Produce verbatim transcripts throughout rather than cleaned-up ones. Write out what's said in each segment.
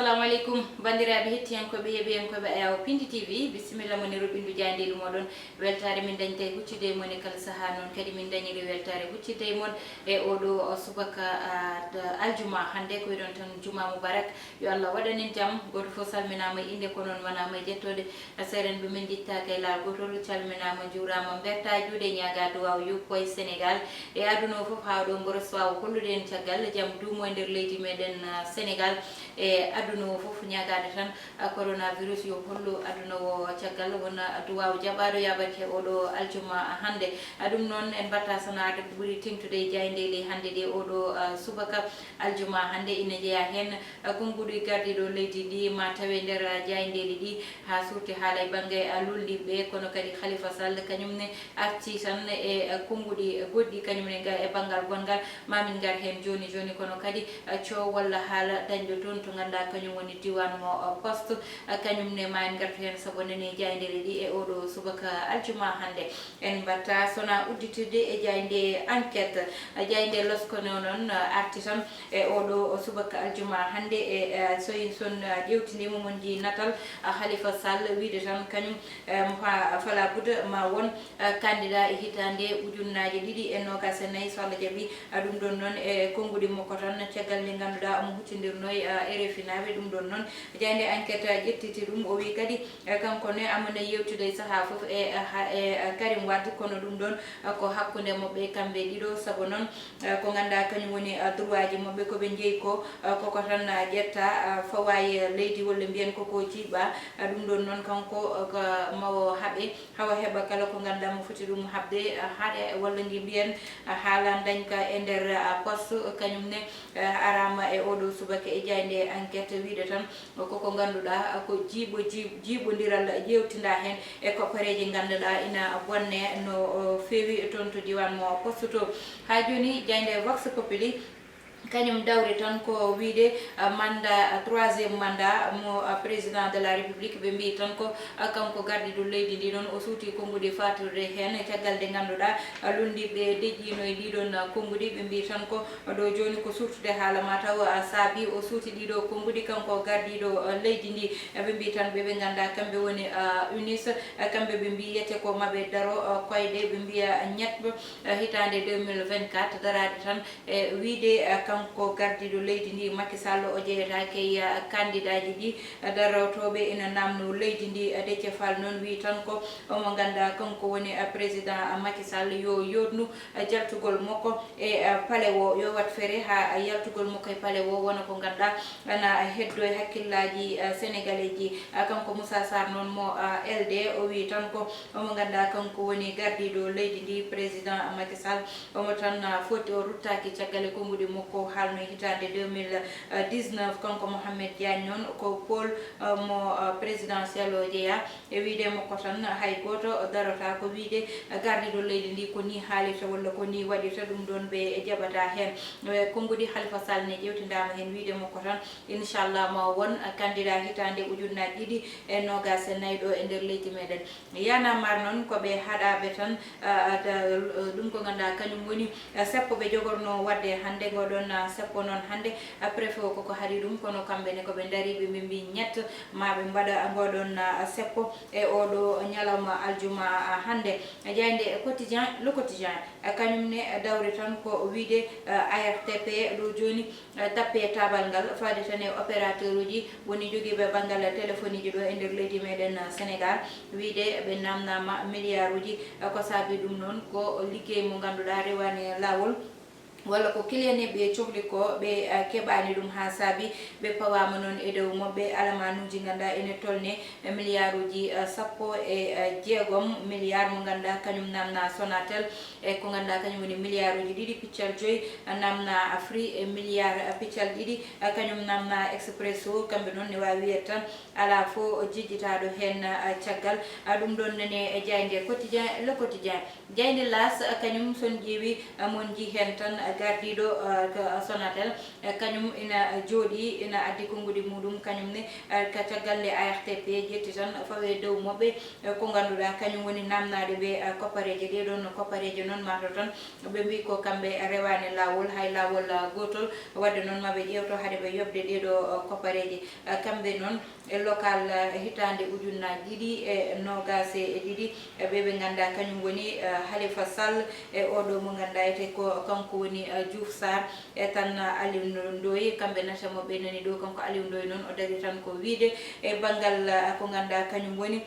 Assalamu aleykum, banndiraaɓe hettiyankooɓe, yeeɓiyankooɓe Ayaawo Pindi T V, bisimilla mon e roɓindu jaayndeeli mooɗon. Weltaare min dañta e huccude e mon e kala sahaa, noon kadi min dañiri weltaare huccude e mon e oɗo subaka, ah, d-, aljuma. Hannde ko wiɗon tan juma mubarak, yo Allah waɗan en jam. Gooto fof salminaama e innde, ko noon manaama e jettode. Seerenɓe men njettaaka e laawol gootol, calminaama, njuuraama, mbertaa juuɗe, ñaagaa duwaaw yoppoy Senegaal e aduna o fof, haa ɗo mboros waawa hollude en caggal jam duumo e nder leydi meɗen, ah, Senegaal e aduna o fof, ñaagaade tan, ah, coronavirus yo hollu aduna o caggal, wona duwaaw jaɓaaɗo yaaɓat he oɗo aljuma hannde. Ah, ɗum noon en mbaɗta sanaade ko ɓuri teeŋtude e jaayndeeli hannde ɗi oɗo, ah, subaka aljuma hannde ina jeyaa heen, ah, konnguɗi gardiiɗo leydi ndi ma tawe nder, ah, jaayndeeli ɗi, haa suurti haala e bannge, ah, lolliiɓe, kono kadi Khalifa Sall kañum ne arti tan e, ah, konnguɗi goɗɗi kañum ne ga-, e banngal gonngal. Ma min ngar heen jooni jooni, kono kadi, ah, coow walla haala dañɗo toon to ngannduɗaa kañum woni diiwaan mo, ah, Poste, ah, kañum ne ma en ngartu heen sabu nani jaayndeeli ɗi e oɗo subaka aljuma hannde. En mbaɗta sona udditde e jaaynde Enquête. Jaaynde Losko noon, noon, arti tan e oɗo subaka aljuma hannde e, eh, so in son, eh, ƴeewtiniima mon njii natal, ah, Khalifa Sall wiide tan kañum, eh, mo fa-, fala budda ma won, eh, candidat e hitaande ujunnaaje ɗiɗi e noogaas e nayi, so Allah jaɓi. Ah, ɗum ɗoon noon e konnguɗi makko tan, caggal nde ngannduɗaa omo huccondirnoo e, ah, R F I naaɓe. Ɗum ɗoon noon jaaynde Enquête ƴettiti ɗum, o wii kadi, e kanko ne, amana yewtude e sahaa fof e, e, ha-, e, e Karim Wade, kono ɗum ɗoon, e, ko hakkunde maɓɓe kamɓe ɗiɗo. Sabu noon, e, ko ngannduɗaa kañum woni, e, droit ji maɓɓe, ko ɓe njeyi ko, e, koko tan, e, ƴetta, e, fawa e leydi, walla mbiyen koko jiiɓa. E, ɗum ɗoon noon kanko, e, ko mawo haɓe, hawa heɓa kala ko ngannduɗaa mo foti ɗum haɓde, e, haɗe, walla ngi mbiyen, e, haalan dañka e nder, e, Poste, kañum ne, e, araama e oɗo subaka e jaaynde Enquête wiide tan, koko ngannduɗaa ko jiiɓo-, jii-, jiiɓondiral ƴeewtinda heen e koppareeje ngannduɗaa ina bonne no, o, feewi toon to diiwaan mo Poste to. Haa jooni, jaaynde Vox Populi kañum dawri tan ko wiide, a, mandat, a, troisième mandat mo, a, président de la République, ɓe mbiyi tan ko, a, kanko gardiiɗo leydi ndi noon o suuti konnguɗi faatirde heen caggal nde ngannduɗaa, a, lunndiiɓe deƴƴiino e ɗiɗon, a, konnguɗi. Ɓe mbiyi tan ko ɗo jooni ko surtude haala ma taw, a, saabi o suuti ɗiɗo konnguɗi kanko gardiiɗo, a, leydi ndi. A, ɓe mbiyi tan ɓe ɓe ngannduɗaa kamɓe woni, a, UNIS, a, kamɓe ɓe mbiyi yete ko maɓe daro, a, koyɗe, ɓe mbiya ñett, a, hitaande deux mille vingt-quatre daraade tan. E wiyde, eh, kanko gardiiɗo leydi ndi, Macky Sall, o jeyetaake e, eh, kandidaaji ɗi, eh, darotooɓe ina naamnoo leydi ndi. Eh, Déthié Fall noon wiyi tan ko omo ngannda kanko woni, eh, président, eh, Macky Sall yo yooɗnu, eh, jaltugol makko e, eh, palais o, yo waɗ feere haa, eh, yaltugol makko e palais o wona ko ngannduɗaa ana heddoo e hakkillaaji, eh, Sénégalais ji. Eh, kanko Moussa Sarr noon mo, eh, L D, o wiyi tan ko omo ngannda kanko woni gardiiɗo leydi ndi, président Macky Sall. Omo tan, ah, foti o ruttaaki caggal e konnguɗi makko o haalno e hitaande deux mille dix-neuf. Kanko Mohamed Diagne noon ko pool, ah, mo, ah, présidentiel o jeyaa. E wiyde makko tan, hay gooto darotaako wiyde, ah, gardiiɗo leydi ndi ko nii haalirta walla ko nii waɗirta, ɗum ɗoon ɓe jaɓataa heen. Eh, konnguɗi Khalifa Sall ne ƴeewtindaama heen, wiyde makko tan, inchallah ma won, ah, candidat hitaande ujunnaaji ɗiɗi e noogaas e nayi ɗo e nder leydi meɗen. Y'en a marre noon ko ɓe haɗaaɓe tan, ah, da-, ɗum ko ngannduɗaa kañum woni, ah, seppo ɓe jogornoo waɗde hannde. Ngoɗon, ah, seppo noon hannde, ah, préfet o koko haɗi ɗum, kono kamɓe ne ko ɓe ndariiɓe, ɓe mbii ñett ma ɓe mbaɗa ngoɗon, ah, seppo e oɗo ñalawma aljuma, ah, hannde. Jaaynde Quotidien, Le Quotidien, ah, kañum ne dawri tan ko wiyde, ah, A R T P ɗo jooni, eh, tappe taabal ngal faade tan e opérateur uji woni jogiiɓe banngal téléphone ji ɗo e nder leydi meɗen, eh, Sénégal, wiyde ɓe naamnaama milliard uji, eh, ko saabi ɗum noon ko liggey mo ngannduɗaa rewaani laawol, walla ko client ɓe cohli ko ɓe, eh, keɓaani ɗum, haa saabi ɓe pawaama noon e dow maɓɓe alamanuuji ngannduɗaa ene tolni e milliard uji, eh, sappo e, eh, jeegom milliard mo ngannduɗaa kañum naamna Sonatel, e ko ngannduɗaa kañum woni milliard uji ɗiɗi piccal joyi, naamna Free e milliard piccal ɗiɗi, kañum naamna Expresso. Kamɓe noon ne waawi wiyde tan alaa fof jejjitaaɗo heen, ah, caggal. Ah, ɗum ɗoon nani e jaaynde Quotidien, Le Quotidien. Jaaynde L'As, ah, kañum son ƴeewi, ah, mon njii heen tan, ah, Gardiiɗo, eh, ka Sonatel, eh, kañum ina jooɗii, ina addi konngudi muɗum, kañum ne, eh, ka caggal nde A R T P ƴetti tan fawe dow maɓɓe, eh, ko ngannduɗaa kañum woni naamnaade ɓe, eh, koppareeje. Ɗee ɗoon koppareeje noon, mataw tan ɓe mbii ko kamɓe rewaani laawol, hay laawol, eh, gootol. Waɗde noon, ma ɓe ƴeewto hade ɓe yoɓde ɗee ɗoo, eh, koppareeje. Eh, kamɓe noon, e local, eh, hitaande ujunnaaji ɗiɗi e noogaas e ɗiɗi, eh, ɓe ɓe nganndaa kañum woni, eh, Halifa Sall, e oɗo mo nganndaa ete ko kanko woni, eh, Diouf Sarr, e tan, eh, Aliou Ndoye, kamɓe nata mo ɓe nani ɗo, kanko Aliou Ndoye noon o dari tan ko wiide e banngal, eh, ko nganndaa kañum woni,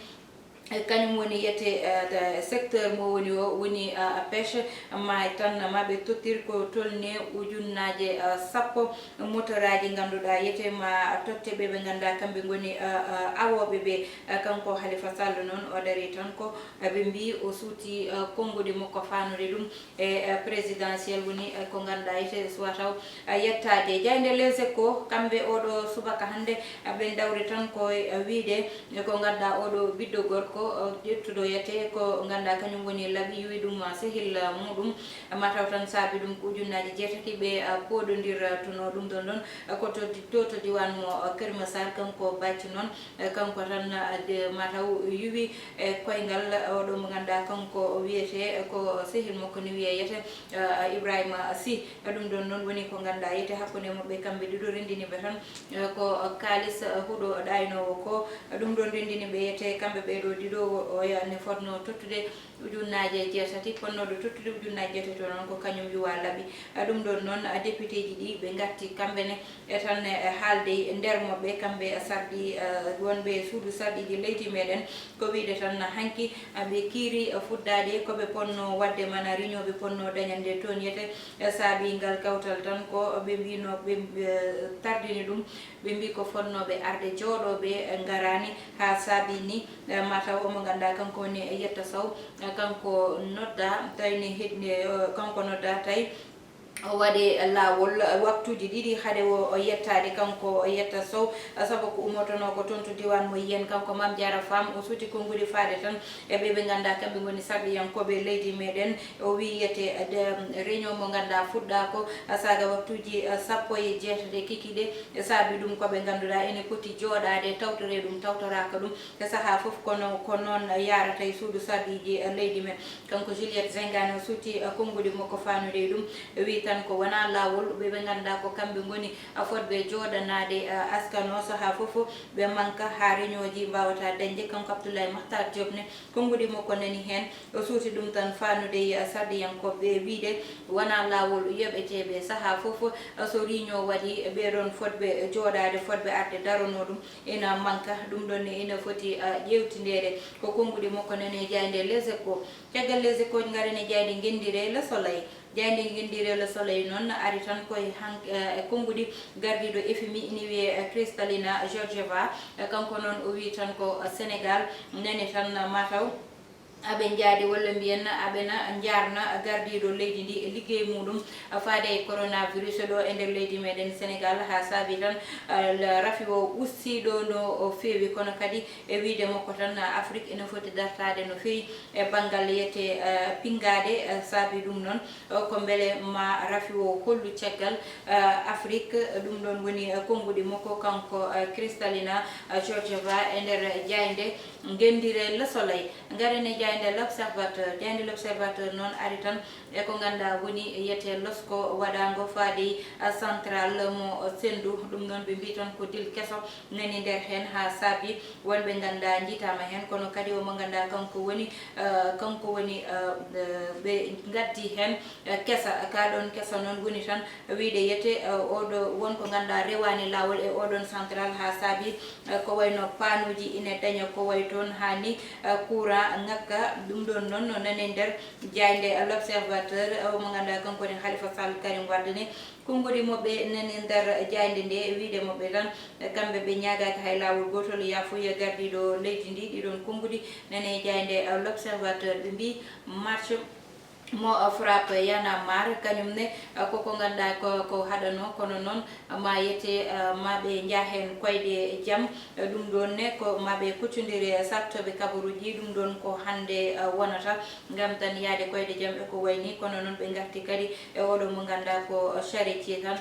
eh, kañum woni yete, eh, de-, secteur mo woni o woni, eh, pêche, ma tan ma ɓe tottir ko tolni ujunnaaje, eh, sappo motoraaji ngannduɗaa yete ma totte ɓe ɓe nganndaa kamɓe ngoni, eh, eh, awooɓe ɓe. Eh, kanko Halifa Sall noon o dari tan ko, eh, ɓe mbii o suuti, eh, konngudi makko faanude ɗum e, eh, présidentiel woni, eh, ko ngannduɗaa yete suwa taw, eh, yettaade. Jaaynde Les Échos, kamɓe oɗo subaka hannde, eh, ɓe ndawri tan ko, eh, wiide, eh, ko ngannduɗaa oɗo ɓiɗɗo gorko, eh, ƴettuɗo yete ko ngannduɗaa kañum woni laɓi, yuwi ɗum, eh, sehil, eh, muɗum, eh, mataw tan saabi ɗum ko ujunnaaji jeetati ɓe, eh, pooɗondirtuno ɗum ɗon ɗon, eh, ko to di-, to, to diiwaan mo, eh, Kër Massar, kanko Bacci noon, eh, kanko tan, eh, de, mataw yuwi e koyngal oɗo mo ngannduɗaa kanko o wiyetee ko sehil makko ne wiyee yete, eh, Ibrahima Sy. Ɗum ɗon noon woni ko ngannduɗaa yete hakkunde maɓɓe kamɓe ɗiɗo, renndini ɓe tan, eh, ko kaalis, eh, huɗo ɗaynoowo ko. Ɗum ɗon renndini ɓe yete kamɓe ɓee ɗoo ɗiɗo o, o ya-, ne fotnoo tottude ujunnaaje jeetati, fotnooɗo tottude ujunnaaje jeetati o noon ko kañum yuwaa laɓi. Eh, ɗum ɗon noon, eh, députéji ɗi ɓe ngatti kamɓe ne e tan, eh, haalde e nder maɓɓe, kamɓe sarɗi, eh, wonɓe e suudu sarɗiiji leydi meɗen, ko wiide tan hanki, eh, ɓe kiiri, eh, fuddaade ko ɓe ponno waɗde, mana réunion ɓe ponno dañande toon yete, eh, saabi ngal kawtal tan ko ɓe mbino ɓe, eh, tardini ɗum, ɓe mbi ko fotnooɓe arde jooɗooɓe, eh, ngaraani, haa saabi ni, eh, mataw omo ngannduɗaa kanko woni Yetta Sow, eh, kanko nodda tawi ne heɗi, eh, kanko nodda tawi o waɗe laawol waktuuji ɗiɗi hade o, o yettaade kanko o Yetta Sow, sabu ko ummotonoo ko toon to diiwaan mo Yeen, kanko Mame Diarra Fam, o suuti konngudi faade tan e ɓe ɓe ngannduɗaa kamɓe ngoni sarɗiyankooɓe leydi meɗen. O wii yete, eh, de, réunion mo ngannduɗaa fuɗɗaa ko, eh, saaga waktuuji, eh, sappo e jeetati kikiɗe, e saabi ɗum ko ɓe ngannduɗaa ene poti jooɗaade tawtore ɗum tawtoraaka ɗum. E sahaa fof ko no-, ko noon yaarata e suudu sarɗiiji, eh, leydi men. Kanko Juliette Zengane o suuti, eh, konngudi makko faanude e ɗum. O wii tan ko wonaa laawol, ɓe ɓe ngannduɗaa ko kamɓe ngoni, eh, fotɓe jooɗanaade, eh, askan o sahaa fof, ɓe manka haa reñooji mbaawata dañde. Kanko Abdoulaye Makhtar Diop ne, konngudi makko nani heen. O suuti ɗum tan faanude e, eh, sarɗiyankooɓe ɓe wiide wonaa laawol yoɓeteeɓe sahaa fof, eh, so riño waɗi, ɓee ɗoon fotɓe jooɗaade, fotɓe arde daronoo ɗum. Ina manka, ɗum ɗon ne ina foti, ah, ƴeewtindeede. Ko konngudi makko nane jaaynde Les Échos. Caggal Les Échos, ngaren e jaaynde Ngenndiire Le Soleil. Jaaynde Ngenndiire Le Soleil noon ari tan koye han-, eh, e konngudi gardiiɗo F M I ina wiyee, eh, Kristalina Georgieva. Eh, kanko noon o wii tan ko Senegaal nani tan mataw aɓe njaadi walla mbiyen aɓena njaarna gardiiɗo leydi ndi e liggey muɗum faade e coronavirus ɗo e nder leydi meɗen Senegaal, haa saabi tan, eh, rafi o usti ɗo no o feewi, kono kadi e wiide makko tan, Afrik ene foti dartaade no feewi e banngal yete, eh, pinngaade, eh, saabi ɗum noon, eh, ko mbele ma rafi o hollu caggal, eh, Afrik. Ɗum ɗon woni, eh, konngudi makko kanko, eh, Kristalina, eh, Georgieva e nder jaaynde Ngenndiire Le Soleil. Ngaren e jaaynde L'Observateur. Jaaynde L'Observateur noon ari tan e ko ngannduɗaa woni yete losko waɗaango faade, ah, central mo Sendou. Ɗum noon ɓe mbii tan ko dil keso nani nder heen, haa saabi wonɓe ngannduɗaa njiitaama heen, kono kadi omo ngannduɗaa kanko woni, ah, kanko woni, ah, eh, ɓe ngaddi heen, eh, kesa. Kaa ɗoon kesa noon woni tan wiide yete, eh, oɗo won ko ngannduɗaa rewaani laawol e oɗon central, haa saabi, eh, ko wayno panuuji ina daña ko way toon haa ni, eh, courant ŋakka. Ɗum ɗon noon no nane nder jaaynde L'Observateur, eh, mo ngannduɗaa kanko woni Khalifa Sall Karim Wade ne. Konngudi mo ɓe nani nder jaaynde nde e wiide mo ɓe tan, eh, kamɓe ɓe ñaagaaki hay laawol gootol yaafuya gardiiɗo leydi ndi. Ɗiɗon konngudi nane jaaynde, eh, L'Observateur, ɓe mbii marche Mo FRAPP Y'en a marre, kañum ne, koko ngannduɗaa ko, ko haɗano, kono noon ma yete, ma ɓe njah heen koyɗe jam. Ɗum ɗoon ne ko ma ɓe kuccondire saɗtooɓe kabaruuji, ɗum ɗoon ko hannde wonata, ngam tan yahde koyɗe jam e ko wayi nii. Kono noon ɓe ngarti kadi e oɗo mo ngannduɗaa ko charretier tan,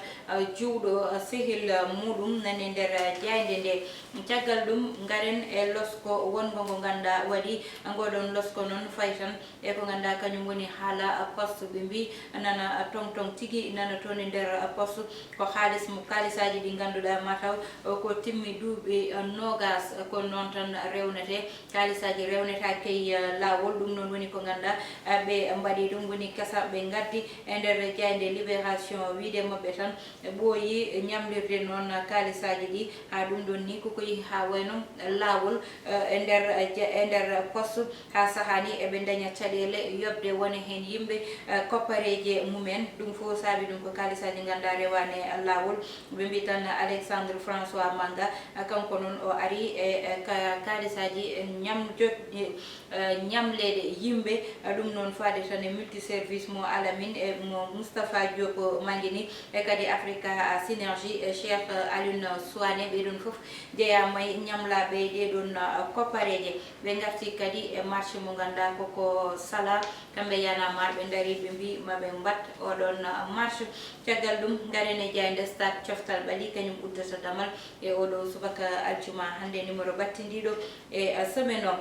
juwɗo sehil muuɗum nani nder jaaynde nde. Caggal ɗum, ngaren e losko wonngo ngo ngannduɗaa waɗi. Ngoɗon losko noon fayi tan e ko ngannduɗaa kañum woni haala poste. Ɓe mbii nana tong tong tigi nana toon e nder poste, ko haalis mo, kaalisaaji ɗi ngannduɗaa mataw ko timmi duuɓi noogas, ko noon tan rewnetee. Kaalisaaji rewnetaake e laawol, ɗum noon woni ko ngannduɗaa ɓe mbaɗi ɗum, woni kesa ɓe ngaddi e nder jaaynde Libération. Wiyde maɓɓe tan, ɓooyi ñamlirde noon kaalisaaji ɗi, haa ɗum ɗoon nii koko yehi haa wayno laawol, eh, e nder, eh, ja-, e nder poste, haa sahaa nii eɓe ndaña caɗeele yoɓde wona heen yimɓe, eh, koppareeje mumen. Ɗum fof saabi ɗum ko kaalisaaji ngannduɗaa rewaani laawol. Ɓe mbii tan Alexandre François Manga, eh, kanko noon o ari e, eh, ka-, kaalisaaji, eh, ñamjo-, eh, eh, ñamleede yimɓe, eh, ɗum noon faade tan e multiservice mo Alamine e mo Moustapha Diop Mangini, e kadi Africa Synergie e Cheikh, eh, Alioune Souane, ɓee ɗoon fof jeyaama e ñamlaaɓe e ɗee ɗoon, eh, koppareeje. Ɓe ngarti kadi e marche mo ngannduɗaa koko Sala, kamɓe Y'en a marre, ɓe ndarii, ɓe mbii ma ɓe mbaɗ oɗoon, eh, marche. Caggal ɗum, ngaren e jaaynde Stade Coftal Ɓali, kañum uddata damal e oɗo subaka aljuma hannde, numéro battindiiɗo e, eh, semaine o.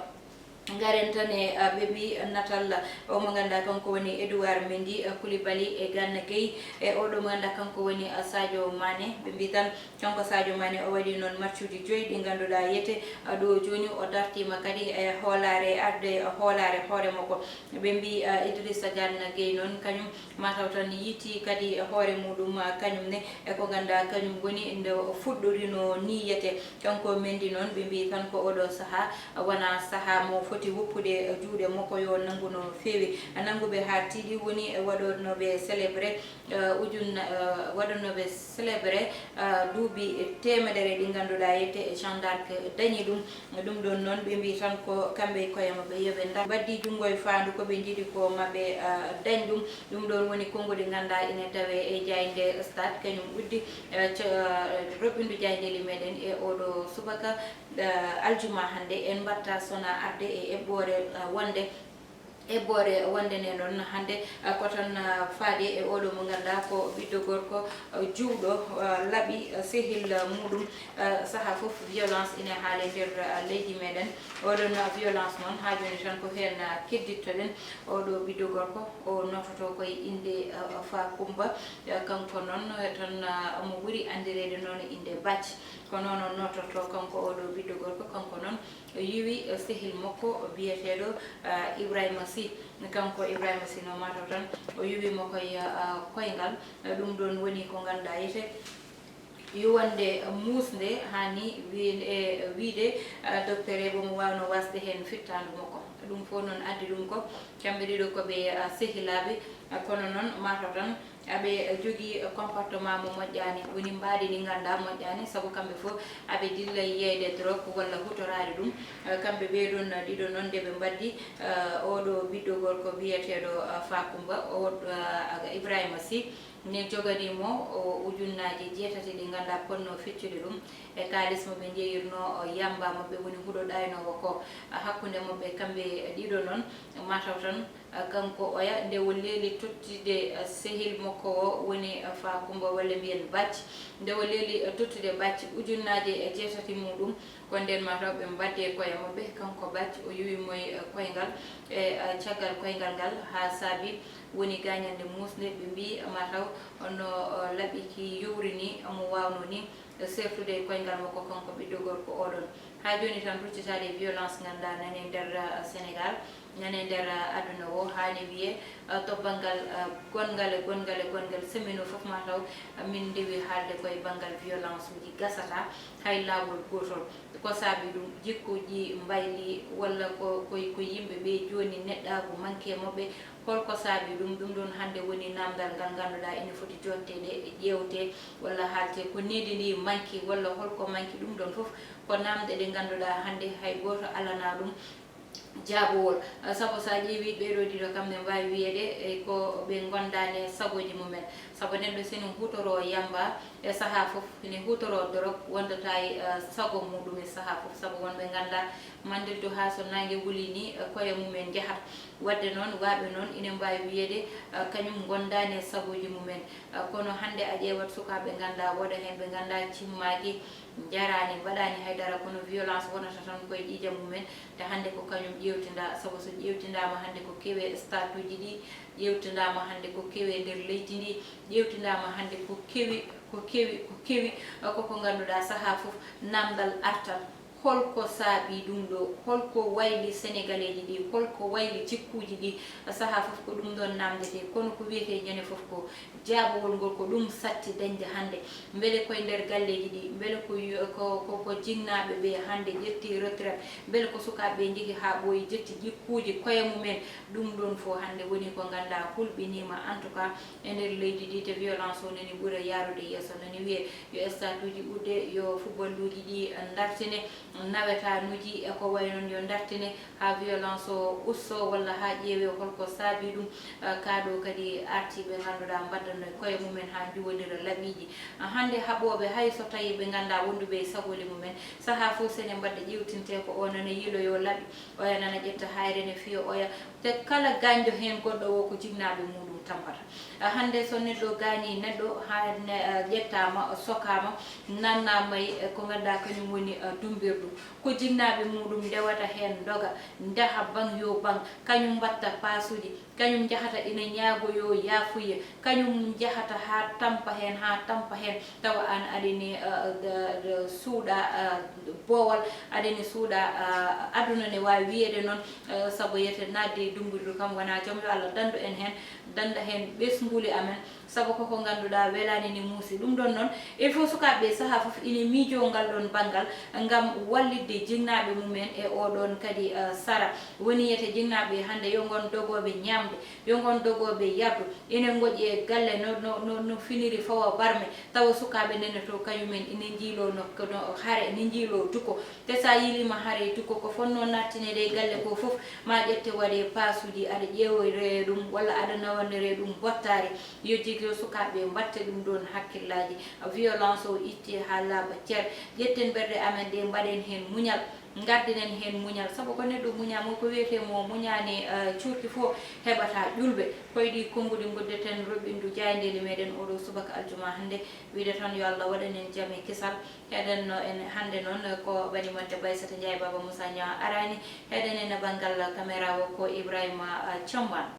Ngaren tan e, ah, ɓe mbii natal o mo ngannduɗaa kanko woni Edouard Mendy, ah, Koulibaly e Gana Gueye, e oɗo mo ngannduɗaa kanko woni, ah, Sadio Mané. Ɓe mbii tan kanko Sadio Mané o waɗi noon matchuuji joyi ɗi ngannduɗaa yete, ah, ɗo jooni o dartiima kadi e hoolaare, arde hoolaare hoore makko. Ɓe mbii, ah, Idrissa Gana Gueye noon kañum mataw tan yiiti kadi e hoore muuɗum, ah, kañum ne e ko ngannduɗaa kañum woni nde o fuɗɗorino nii yete. Kanko Mendy noon, ɓe mbii tan ko oɗo sahaa wonaa sahaa mo foti woppude juuɗe makko yo nanngu no feewi. Nannguɓe haa tiiɗi woni waɗooɓe célébrer, eh, ujun-, eh, waɗooɓe célébrer, eh, duuɓi teemedere ɗi ngannduɗaa yete Jeanne d'Arc dañi ɗum. Ɗum ɗoon noon, ɓe mbii tan ko kamɓe e koye maɓɓe yo ɓe nda-, mbaddii junngo e faandu, ko ɓe njiɗi ko ma ɓe, eh, dañ ɗum. Ɗum ɗoon woni konnguɗi ngannduɗaa ine tawee e jaaynde Stade, kañum uddi, eh, co-, eh, roɓɓindu jaayndeeli meɗen e oɗo subaka, eh, aljuma hannde. En mbaɗta sona arde e eɓɓoore, eh, wonde, eɓɓoore wonde nde noon hannde, eh, ko tan, eh, faade e oɗo mo ngannduɗaa ko ɓiɗɗo gorko, eh, juwɗo, eh, laɓi, eh, sehil, eh, muuɗum, eh, sahaa fof violence ine haale nder, eh, leydi meɗen. Oɗon, eh, violence noon haa jooni tan ko heen, eh, keddittoɗen. Oɗo ɓiɗɗo gorko o noototoo ko e innde, eh, Fa Kumba, eh, kanko noon, eh, tan, eh, omo ɓuri anndireede noon e innde Bac. Ko noon o nootortoo kanko oɗo ɓiɗɗo gorko, kanko noon o yuwi, eh, sehil makko biyeteeɗo, eh, Ibrahima Sy. Kanko Ibrahima Sy noon mataw tan o yuwi mo koye, eh, koyngal. Eh, ɗum ɗoon woni ko ngannduɗaa yete yuwannde muusnde, haani wi-, e wiyde, eh, docteur e omo waawnoo wasde heen fittaandu makko. Ɗum fof noon addi ɗum ko kamɓe ɗiɗo ko ɓe, eh, sehilaaɓe, eh, kono noon mataw tan aɓe jogii comportement mo moƴƴaani, woni mbaadi ndi ngannduɗaa moƴƴaani, sabu kamɓe fof aɓe dilla yiyeede drogue walla hutoraade ɗum. Eh, kamɓe ɓee ɗoon ɗiɗo noon nde ɓe mbaddi, eh, oɗo ɓiɗɗo gorko biyeteeɗo, eh, Fa Kumba, o, eh, Ibrahima Sy, ne joganii mo o ujunnaaje jeetati ɗi ngannduɗaa potnoo feccude ɗum e kaalis mo ɓe njeyirnoo o yamba mo ɓe woni huɗo ɗaynoowo ko hakkunde maɓɓe kamɓe ɗiɗo noon. Mataw tan, ah, kanko oya nde o leeli tottude, ah, sehil makko o woni, ah, Fa Kumba walla mbiyen Bac. Nde o leeli, ah, tottude Bac ujunnaaje e jeetati muuɗum, ko ndeen mataw ɓe mbadde koye maɓɓe, kanko Bac o yuwi mo e, ah, koyngal, e, ah, caggal koyngal ngal haa saabi woni gaañannde muusnde, ɓe mbii mataw no, ah, laɓi ki yowri ni, omo waawnoo ni seertude e koyngal makko kanko ɓiɗɗo gorko oɗon. Haa jooni tan ruttitaade e violence ngannduɗaa nani e nder, ah, Sénégal, nani e nder, ah, aduna o, haani wiyee, ah, to banngal, ah, gonngal e gonngal e gonngal, semaine o fof mataw, ah, min ndewi haalde koye banngal violence uji gasata hay laawol gootol. Ko saabi ɗum? Jikkuuji mbayli walla ko, ko, ko yimɓe ɓe jooni neɗɗaagu manque e maɓɓe? Holko saabi ɗum? Ɗum ɗoon hannde woni naamndal ngal ngannduɗaa ina foti jooɗteede, ƴeewtee walla haaltee. Ko needi ndi manque walla holko manque? Ɗum ɗoon fof ko naamnde ɗe ngannduɗaa hannde hay gooto alanaa ɗum jaabowol. Sabu so a ƴeewi ɓeeɗo ɗiɗo, kam ne mbaawi wiyeede e ko ɓe ngondaani e sagooji mumen. Sabu neɗɗo sino huutoroo yamba e sahaa fof, ene huutoroo dorog, wondataa e sago muɗum e sahaa fof. Sabu wonɓe nganndaa mandirdu haa so naange wuli ni, koye mumen njahata. Waɗde noon, waaɓe noon ine mbaawi wiyeede kañum ngondaani e sagooji mumen. Kono hannde a ƴeewat sukaaɓe nganndaa, woɗa heen ɓe nganndaa cimmaaki, njaraani, mbaɗaani hay dara, kono violence wonata tan koye ƴiiƴam mumen. Te hannde ko kañum ƴeewtinda, sabu so ƴeewtindaama hannde ko kewi e statuuji ɗi, ƴeewtindaama hannde ko kewi e nder leydi ndi, ƴeewtindaama hannde ko kewi, ko kewi, ko kewi, koko ngannduɗaa sahaa fof namdal artat. Holko saabi ɗum ɗo? Holko wayli Senegaleeji ɗi? Holko wayli jikkuuji ɗi? Sahaa fof ko ɗum ɗon namdetee. Kono ko wiyetee ñande fof ko jaabawol ngol, ko ɗum satti dañde hannde. Mbele koye nder galleeji ɗi, mbele ko yu-, ko, ko, ko jinnaaɓe ɓe hannde ƴetti retraite, mbele ko sukaaɓe ɓe njehi haa ɓooyi, ƴetti jikkuuji koye mumen. Ɗum ɗon fof hannde woni ko nganndaa hulɓiniima, en tout cas, e nder leydi ndi, te violence o nani ɓura yaarude yeeso, nani wiyee yo statuuji udde, yo footballuuji ɗi ndartine, nawetaanuuji e ko wayi noon yo ndartine, haa violence o usto walla haa ƴeewee holko saabi ɗum. Eh, kaa ɗo kadi artii ɓe ngannduɗaa mbaddano e koye mumen haa njuwondira laɓiiji. Ah, hannde haɓooɓe hay so tawii ɓe nganndaa wonduɓe e sagooli mumen, sahaa fof sene mbadda ƴeewtintee ko o nana yiiloyoo laɓi, oya nana ƴetta hayre ne fiya oya. Te kala gaañɗo heen goɗɗo o ko jinnaaɓe muɗum tampata. Ah, hannde so neɗɗo gaañii neɗɗo haa ne, ah, ƴettaama, sokaama, nannaama e ko ngannduɗaa kañum woni, ah, dummbirɗum. Ko jinnaaɓe muɗum ndewata heen ndoga, njaha baŋ yo baŋ, kañum mbatta paasuuji, kañum njahata ina ñaagoyoo yaafuya, kañum njahata haa tampa heen, haa tampa heen, tawa aan aɗa ene, ah, d-, d-, suuɗa, ah, boowal, aɗa ene suuɗa, ah, aduna ne waawi wiyeede noon, ah, sabu yete naatde e dummbirdu kam wonaa jam, yo Allah danndu en heen, dannda heen ɓesnguuli amen. Sabu koko ngannduɗaa welaani ne muusi. Ɗum ɗon noon, il faut sukaaɓe ɓe sahaa fof ine miijoo ngal ɗon banngal ngam wallitde jinnaaɓe mumen e oo ɗon kadi, eh, sara. Woni yete jinnaaɓe hannde yo ngon dogooɓe ñaamde, yo ngon dogooɓe yardu. Ine ngoƴi e galle no, no, no, no finiri fawa barme. Tawa sukaaɓe nene to kañumen ine njiiloo no, no hare, ine njiiloo duko. Te so a yiiliima hare e duko, ko fotnoo nattineede e galle ko fof, ma ƴette waɗee paasuuji, aɗa ƴeewoyre ɗum walla aɗa nawanire ɗum bottaari. Yo jik, yo sukaaɓe mbatte ɗum ɗoon hakkillaaji. Violence o ittee haa laaɓa cer. Ƴetten ɓerɗe amen ɗe, mbaɗen heen muñal, ngardinen heen muñal. Sabu ko neɗɗo muñaa mo, ko wiyetee mo muñaani, eh, cuurki fof heɓata ƴulɓe. Koye ɗi konnguɗi nguddeten roɓɓindu jaayndeeli meɗen oɗo subaka aljuma hannde. Wiide tan yo Allah waɗan en jam e kisal. Heɗen no en hannde noon ko bani mon debbo Aissata Ndiaye, Baba Moussa Niang araani. Heɗen en e banngal caméra o ko Ibrahima, ah, Thiamban.